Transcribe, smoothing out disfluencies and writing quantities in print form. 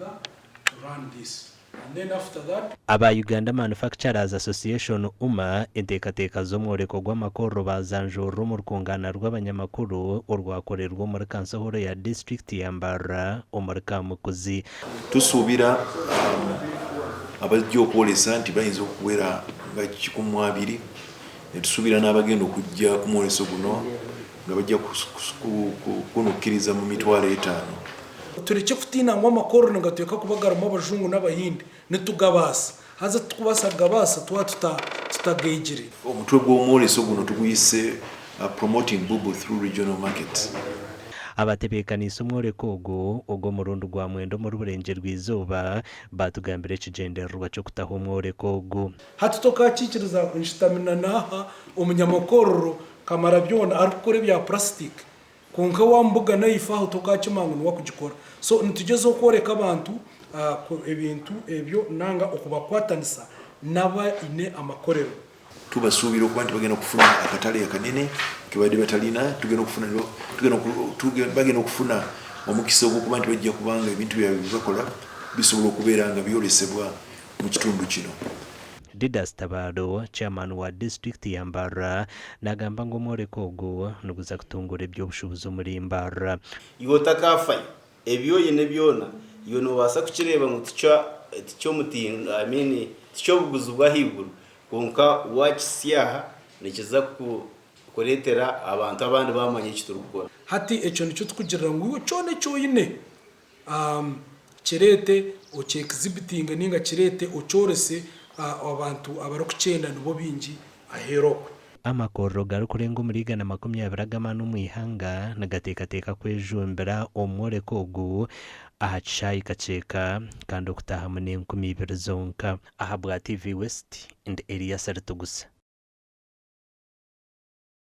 together to run this and then after that. Aba Uganda Manufacturers Association, UMA, enteekateeka z'omworeko gw'amakorero baazanjurira omu rukungaana rw'abanyamakuru orwakorerwa omuri kanso hall ya disiturikiti ya Mbarara omuri Kamukuzi. Tusuubira abajja okwolesa nti bayinza okuwera nga 20,000 netusuubira n'abagenda okujja ku mwoleso guno nga bajja kunukkiriza mu 500. Turekye kutiina ngu amakorero nigateekwa kuba garimu abajungu n'abahindi. Nitugabaasa. Haza titukubaasa kugabaasa twaba tutageegire. Omutwe gw'omwoleso guno tuguyise Promoting Bubu Through Regional Markets. Abatebeekaniise omworeko ogu ogw'omurundi gwa mwenda omuri Burengyerwa-izooba baatugambira ekigyendererwa ky'okutaho omworeko ogu. Hati tokakiikiriza ngu nshutami na naaha omunyamakorero Kamarabyona arikukora ebya purasitiki kwonka wamubugana ahaifo aho tokakimanya ngu niwe akugikora. So nitugyezaho kworeka abantu ku ebintu ebyo nanga okubakwatanisa n'abaine amakorero. Tubasuubira okuba nti bagenda kufuna akatale akanene kebabadde batalina, tugenda okufuna bagenda okufuna omukisa ogw'okuba nti bajja kuba nga ebintu byabwe byebakola bisobola okubeera nga byolesebwa mu kitundu kino. Didas Tabaro, Chairman wa disiturikiti ya Mbarara nagamba ngu omworeko ogu niguza kutunguura eby'obushuubuzi omuri Mbarara. Iwe otakaafayo, ebi oine byona, iwe noobaasa kukireeba ngu tiky'omutindo, I mean tiky'obuguzi bw'ahaiguru, kwonka waakihitsya aha nikiza kureetera abantu abandi baamanya eki turikukora. Hati ekyo nikyo turikugirira ngu iwe kyona eki oine Kireete okyekizibitinge nainga kireete okyorese abantu abarikukyenda nibo baingi aheeru okwe. Amakorero garikurenga omuri 120 ag'amaani omu ihanga nigateekateeka kwejumbira omu mworeko ogu aha kishaayi Kakyeka kandi okutaahamu n'enkumi ibiri zonka. Ahabwa TV West, ndi Elias Ritugusa.